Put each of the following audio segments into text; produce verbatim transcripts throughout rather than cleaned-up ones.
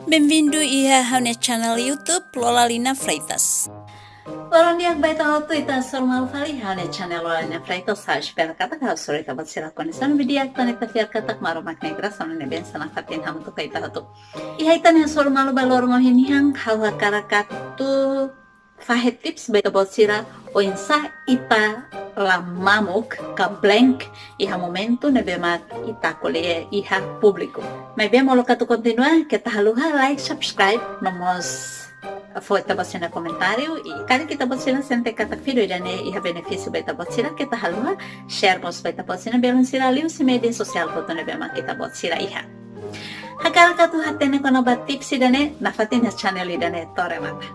Bem-vindo iha ha'u-nia channel YouTube Lola Lina Freitas. Loron di'ak ba ita hotu, ita hasoru malu fali iha ha'u-nia channel Lola Lina Freitas. Ha'u espera katak ha'u hasoru ita-boot sira ho kondisaun ne'ebé di'ak, tanba ita fiar katak Maromak nia grasa no nia bensaun nafatin hamutuk ho ita hotu. Iha ita-nia hasoru malu ba loron ohin nian, ha'u hakarak atu fahe tips ba ita-boot sira oinsá ita la mamuk ka blank iha momentu ne'ebé mak ita ko'alia iha públiku. Maibé molok atu kontinua, keta haluha like, subscribe, no mós fó ita-boot sira-nia komentáriu, i karik ita-boot sira sente katak vídeo ida-ne'e iha benefísiu ba ita-boot sira, keta haluha share mós ba ita-boot sira-nia belun sira liuhusi média sosiál hotu ne'ebé mak ita-boot sira iha. Hakarak atu hatene kona-ba tips ida-ne'e, nafatin iha channel ida-ne'e to'o remata.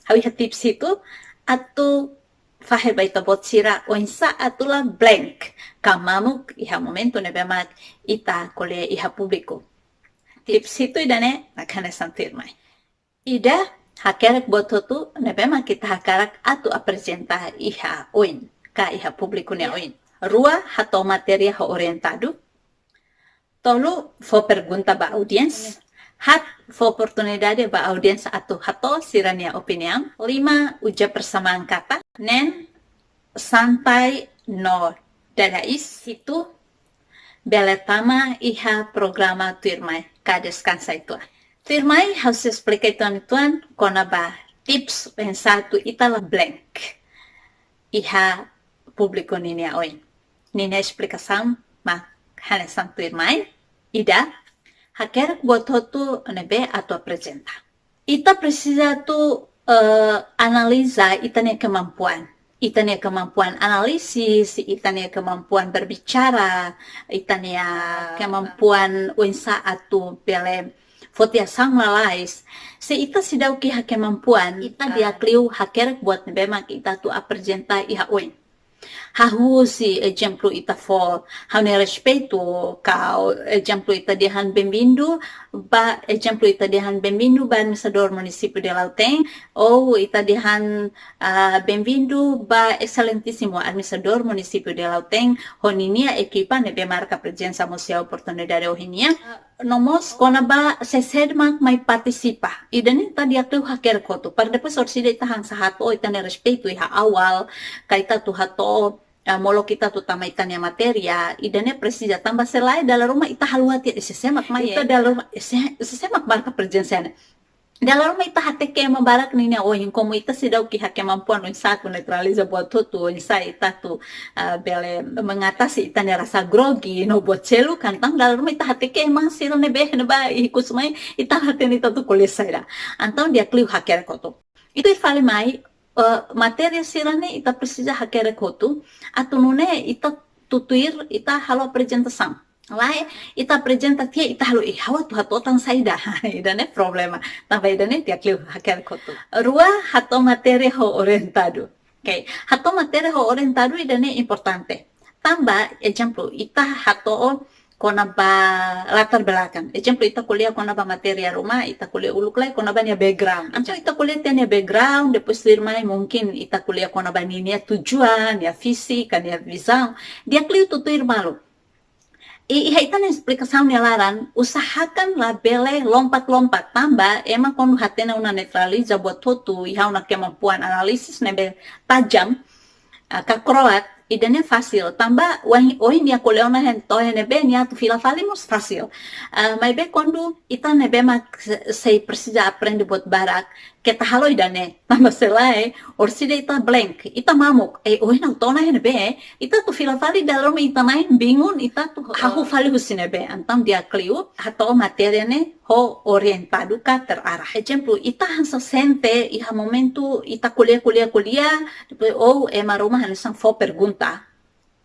Ha'u iha tips hitu atu fahe ba ita-boot sira oinsá atu la blank ka mamuk iha momentu ne'ebé mak ita ko'alia iha públiku. Tips hitu ida-ne'e mak hanesan tuirmai. Ida, hakerek buat hotu ne'ebé mak ita hakarak atu aprezenta iha oin, ka iha públiku nia oin. Rua, hato'o matéria ho orientadu. Tolu, fó pergunta ba audiénsia. Haat, fó oportunidade ba audiénsia atu hato'o sira-nia opiniaun. Lima, uza persamaan kata. Neen, santai no dada iis. Hitu, bele tama iha programa tuirmai ka deskansa uitoan. Tuirmai, ha'u sei esplika uitoan-uitoan kona-ba tips oinsá atu ita la blank iha públiku ninia oin. Ninia esplikasaun mak hanesan tuirmai. Ida, hakerek buat hotu ne'ebé atu aprezenta. Ita presiza atu, eh, analiza ita-nia kemampuan. Ita-nia kemampuan analisis, ita-nia kemampuan berbicara, ita-nia kemampuan oinsá atu bele foti asaun lalais. Se ita seidauk iha kemampuan, ita di'ak liu hakerek buat ne'ebé mak ita atu aprezenta iha oin. Hahú husi ezemplu ita fó ha'u-nia respeitu, ka ezemplu ita dehan bem-vindo ba, ezemplu ita dehan bem-vindo ba administradór munisípiu de Lautém, ou ita dehan, ah, bem-vindo ba exelentíssimo administradór munisípiu de Lautém ho ninia ekipa ne'ebé marka prezensa mós iha oportunidade ohin nian. No mós kona-ba sé-sé de'it mak mai partisipa. Ida-ne'e ita di'ak liu hakerek hotu. Para depois orsida ita hanesan hato'o ita-nia respeitu iha awal, ka ita atu hato'o, ah, molok ita atu tama ita-nia matéria, ida-ne'e presiza tanba se lae dala ruma ita haluha tiha, eh, sé-sé mak mai, ita, eh, dala ruma, eh, sé-, sé-sé mak marka prezensa ne'e. Dala ruma ita hateke ema barak ninia oin, komu ita seidauk iha kemampuan oinsá atu neutraliza buat hotu, oinsá ita atu, ah, bele mengatasi ita-nia rasa grogi no buat seluk, entaun dala ruma ita hateke ema sira ne'ebé ne'ebá ikus mai, ita la hatene ita atu ko'alia saida. Entaun di'ak liu hakerek hotu. Ita fali mai, eh, matéria sira-ne'e ita presiza hakerek hotu, atu nune'e ita tutuir, ita halo aprezentasaun. Lae, ita aprezenta tiha ita halo, eh, ha'u atu hato'o tan saida. Ida-ne'e problema. Tanba ida-ne'e di'ak liu hakerek hotu. Rua, hato'o matéria ho orientadu. Oke, hato'o matéria ho orientadu ida-ne'e importante. Tanba, ezemplu, ita hato'o kona-ba latar belakang. Ezemplu, ita ko'alia kona-ba matéria ruma, ita ko'alia uluk lai kona-ba nia background. Entaun ita ko'alia tiha nia background, depois tuirmai mungkin ita ko'alia kona-ba ninia tujuan, nia visi, ka nia vizaun. Di'ak liu tutuir malu. I, iha ita-nia esplikasaun nia laran, usahakan labele lompat-lompat tanba, ema kuandu hatene ona neutraliza buat hotu, iha ona kemampuan analisis ne'ebé tajam, ah, ka kroat, ida-ne'e fasil. Tanba, ohin, ohin nia ko'alia ona hein to'o iha ne'ebé, nia atu fila fali mós fasil. Ah, maibé kuandu ita ne'ebé mak se-, sei presiza aprende buat barak, keta halo ida-ne'e. Tanba se lae, orsida ita blank, ita mamuk, eh, ohin ha'u to'o ona iha ne'ebé, ita atu fila fali dala ruma ita na'in bingung, ita atu hahú fali husi ne'ebé. Entaun di'ak liu, hato'o matéria ne'e ho orientadu ka terarah. Ezemplu, ita hanesan sente iha momentu ita ko'alia, ko'alia, ko'alia, depois, ou ema ruma hanesan fó pergunta.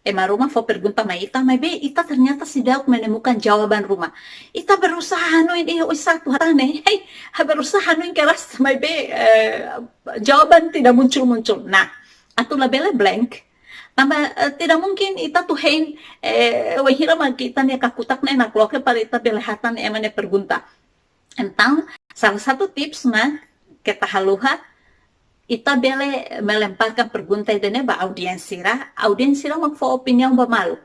Ema ruma fó pergunta mai ita, maibé ita ternyata seidauk menemukan jawaban ruma. Ita berusaha hanoin, eh, oinsá atu hatán ne'e. Hei, ha'u berusaha hanoin keras, maibé, eh, jawaban tidak muncul-muncul. Nah, atu labele blank, Tanba, eh, tidak mungkin ita atu hein, eh, wainhira mak ita-nia kakutak ne'e nakloke para ita bele hatán ema nia pergunta. Entaun, salah satu tips mak keta haluha, ita bele melemparkan pergunta ida-ne'e ba audiénsia sira, audiénsia sira mak fó opiniaun ba malu.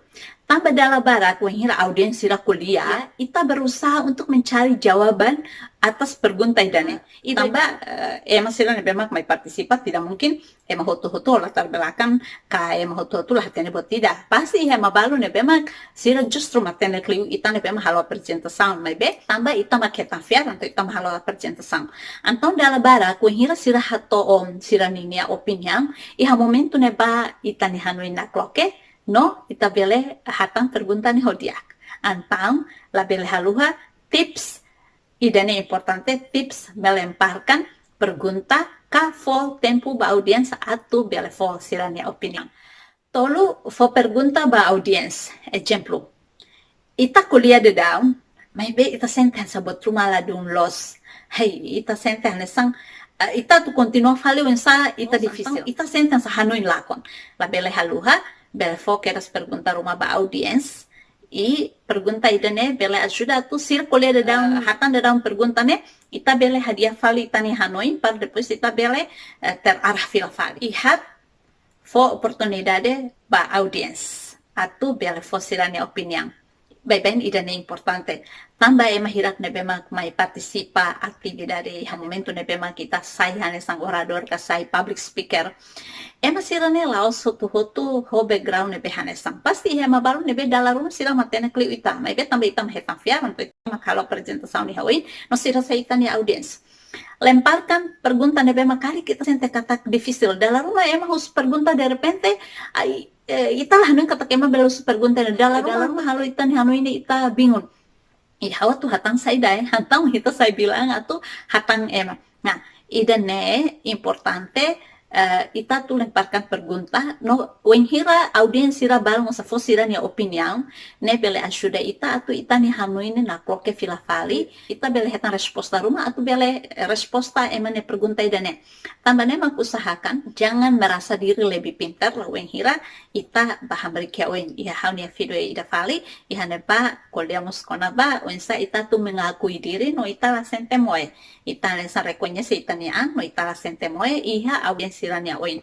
Tanba dala barak, wainhira audiénsia sira ko'alia, ita berusaha untuk mencari jawaban atas pergunta ida-ne'e. Tanba, eh, ema sira ne'ebé mak mai partisipa, tidak mungkin ema hotu-hotu latar belakang ka ema hotu-hotu la hatene buat ida. Pasti iha ema balu ne'ebé mak sira justru matenek liu ita ne'ebé mak halo aprezentasaun, maibé tanba ita mak hetan fiar, entaun ita mak halo aprezentasaun. Entaun dala barak, wainhira sira hato'o sira-ninia opiniaun, iha momentu ne'ebá ita-nia hanoin nakloke, no ita bele hatán pergunta ne'e ho di'ak. Entaun, labele haluha, tips ida-ne'e importante, tips melemparkan pergunta ka fó tempu ba audiénsia atu bele fó sira-nia opiniaun. Tolu, fó pergunta ba audiénsia. Ezemplu, ita ko'alia daudaun, maibé ita sente hanesan buat ruma ladún loos. Hei, ita sente hanesan, eh, ita atu kontinua fali oinsá ita difisil. Entaun, ita sente hanesan hanoin lakon. Labele haluha, bele fó kedas pergunta ruma ba audiénsia. I pergunta ida-ne'e bele ajuda atu sira ko'alia daudaun, eh, hatán daudaun pergunta ne'e, ita bele hadi'a fali ita-nia hanoin, para depois ita bele, eh, terarah fila fali. Iha fó oportunidade ba audiénsia atu bele fó sira-nia opiniaun. Baibain ida-ne'e importante. Tanba ema hirak ne'ebé mak mai partisipa atividade iha momentu ne'ebé mak ita sai hanesan oradór ka sai public speaker. Ema sira-ne'e la'ós hotu-hotu ho background ne'ebé hanesan. Pasti iha ema balu ne'ebé dala ruma sira matenek liu ita. Maibé tanba ita mak hetan fiar, entaun ita mak halo aprezentasaun iha oin, no sira sai ita-nia audiénsia. Lemparkan pergunta ne'ebé mak karik ita sente katak difisil. Dala ruma ema husu pergunta derrepente, ai, eh, ita la hanoin katak ema bele husu pergunta ne'e. Dala ruma halo ita-nia hanoin ne'e ita bingung. I ha'u atu hatán saida, eh? Entaun ita sai bilang atu hatán ema. Nah, ida-ne'e importante, eh, ita atu lemparkan pergunta, no wainhira audiénsia sira balu mós fó sira-nia opiniaun, ne'e bele ajuda ita atu ita-nia hanoin ne'e nakloke fila fali, ita bele hetan resposta ruma atu bele, eh, resposta ema nia pergunta ida-ne'e. Tanba ne'e mak usahakan, jangan merasa diri lebih pintar, la wainhira ita bá hamriik iha oin. Iha ha'u-nia vídeo ida fali, iha ne'ebá ko'alia mós kona-ba oinsá ita atu mengakui diri no ita la sente moe. Ita hanesan rekoñese ita-nia an no ita la sente moe iha audiénsia sira-nia oin.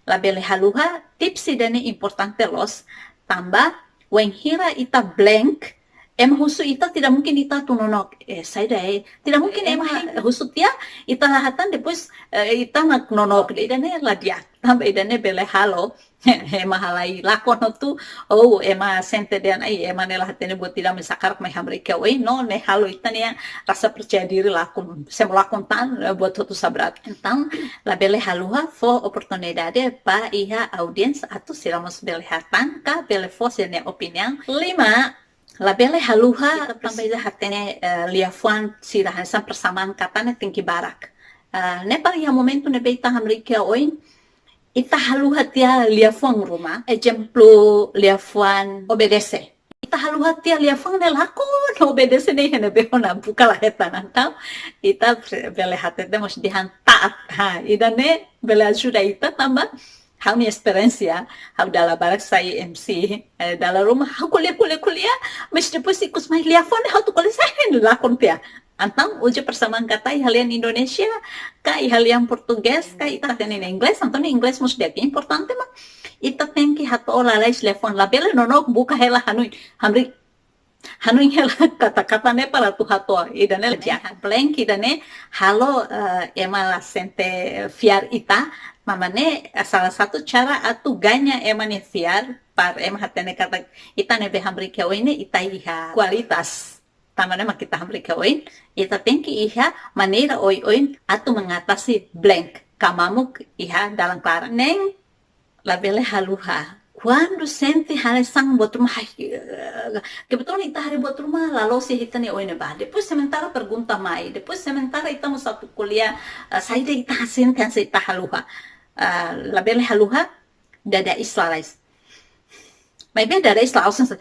Labele haluha, tips ida-ne'e importante loos, tanba wainhira ita blank, ema husu ita, tidak mungkin ita atu nonook, eh, saida, eh. Tidak mungkin ema, ema husu tiha, ita la hatán, depois, eh, ita mak nonook. Ida-ne'e la di'ak, tanba ida-ne'e bele halo ema halai lakon hotu, ou ema sente dehan, ai, ema ne'e la hatene buat ida, maibé sakarak mai hamriik iha oin, no ne'e halo ita-nia rasa percaya diri lakon, semo lakon tan, eh, buat hotu sabrat. Entaun, labele haluha fó oportunidade ba iha audiénsia atu sira mós bele hatán ka bele fó sira-nia opiniaun. Lima, labele haluha, ita presiza hatene, eh, liafuan sira hanesan persamaan kata ne'e tenke barak. Eh, ne'e para iha momentu ne'ebé ita hamriik iha oin, ita haluha tiha liafuan ruma, ezemplu liafuan obedese. Ita haluha tiha liafuan ne'e lakon obedese ne'e iha ne'ebé ona buka la hetan, entaun ita pre-, bele hatete mós dehan taat. Ha, ida-ne'e bele ajuda ita tanba ha'u-nia esperiénsia, ha'u dala barak sai M C, eh, dala ruma ha'u ko'alia, ko'alia, ko'alia, mas depois ikus mai liafuan ne'e ha'u atu ko'alia saida ne'e lakon tiha. Entaun, uza persamaan kata iha lian Indonézia, ka iha lian Portugés, ka ita hatene iha Inglés, entaun iha Inglés mós di'ak. Importante mak ita tenke hato'o lalais liafuan, labele nonook buka hela hanoin, hamriik hanoin hela kata-kata ne'e para atu hato'o. Ida-ne'e la di'ak. Blank ida-ne'e halo, eh, ema la sente fiar ita. Mak ne'e, eh, salah satu cara atu gaña ema nia fiar, para ema hatene katak ita ne'ebé hamriik iha oin ne'e ita iha kualitas. Tanba ne'e mak ita hamriik iha oin, ita tenke iha maneira oioin atu mengatasi blank, ka mamuk iha dalan klaran. Neen, labele haluha. Kuandu sente hanesan buat ruma, hai, eh, kebetulan ita haree buat ruma la loos iha ita-nia oin ne'ebá. Depois sementara pergunta mai, depois sementara ita mós atu ko'alia, eh, saida ita sente hanesan ita haluha. Eh, labele haluha, dada iis lalais. Maibé dada iis la'ós hanesan,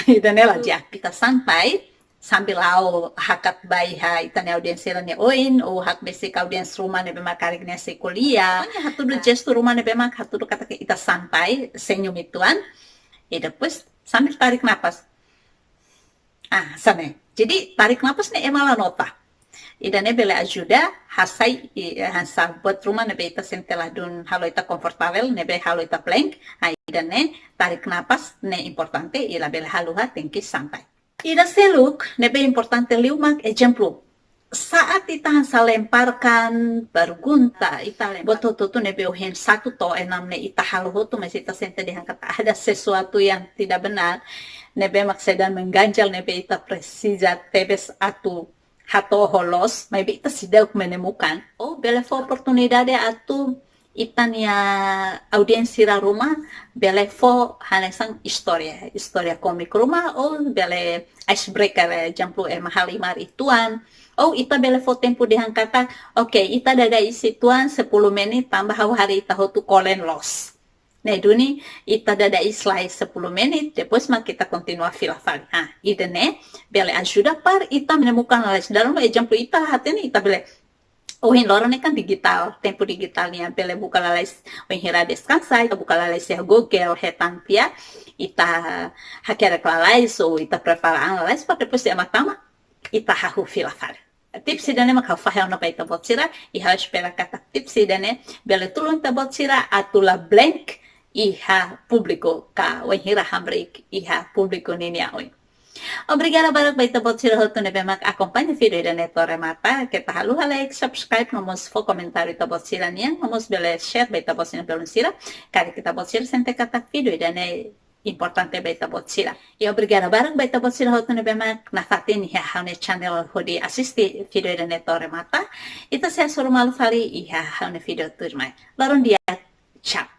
ida-ne'e la di'ak. Ita santai, sambil la'o hakat ba iha ita-nia audiénsia nia oin, ou hakbesik audiénsia ruma ne'ebé mak karik nia sei ko'alia. Pokoknya hatudu gestu ruma ne'ebé mak hatudu katak ita santai, senyum uitoan. I depois sambil tarik napas. Ah, hanesan ne'e. Jadi, tarik napas ne'e ema la nota. Ida-ne'e bele ajuda hasai, i, hanesan buat ruma ne'ebé ita sente ladún halo ita konfortavel, ne'ebé halo ita blank. Ah, ida-ne'e tarik napas ne'e importante, i labele haluha, tenke santai. Ida seluk ne'ebé importante liu mak ezemplu. Saat ita hanesan lemparkan pergunta, ita lempar buat hotu-hotu ne'ebé ohin satu to'o enam ne'e ita halo hotu, mas ita sente dehan katak ada sesuatu yang tidak benar, ne'ebé mak sedang mengganjal, ne'ebé ita presiza tebes atu hato'o ho loos, maibé ita seidauk menemukan. Ou bele fó oportunidade atu ita-nia audiénsia ruma bele fó hanesan istória, istória kómiku ruma, ou bele icebreaker, ezemplu, ema halimar uitoan, ou ita bele fó tempu dehan katak, oke, ita dada iis uitoan sepuluh menit tanba ha'u haree ita hotu kolen loos. Ne'e duni, ita dada iis lai sepuluh menit, depois mak ita kontinua fila fali. Ah, ida-ne'e bele ajuda para ita menemukan lalais. Dala ruma, ezemplu, ita hatene ita bele, ohin loron ne'e kan dijitál, tempu dijitál nian, bele buka lalais, wainhira deskansa, ita buka lalais iha Google, hetan tiha, ita hakerek lalais, ou ita prepara an lalais, para depois ema tama, ita hahú fila fali. Tips ida-ne'e mak ha'u fahe ona ba ita-boot sira, i ha'u espera katak tips ida-ne'e bele tulun ita-boot sira atu la blank iha públiku, ka wainhira hamriik iha públiku ninia oin. Obrigada barak ba ita-boot sira hotu ne'ebé mak akompaña vídeo ida-ne'e to'o remata. Keta haluha like, subscribe, no mós fó komentáriu ita-boot sira-nian, no mós bele share ba ita-boot sira-nia belun sira, karik ita-boot sira sente katak vídeo ida-ne'e importante ba ita-boot sira. I obrigada barak ba ita-boot sira hotu ne'ebé mak nafatin iha ha'u-nia channel hodi asiste vídeo ida-ne'e to'o remata. Ita sei hasoru malu fali iha ha'u-nia vídeo tuirmai. Loron di'ak, tchau.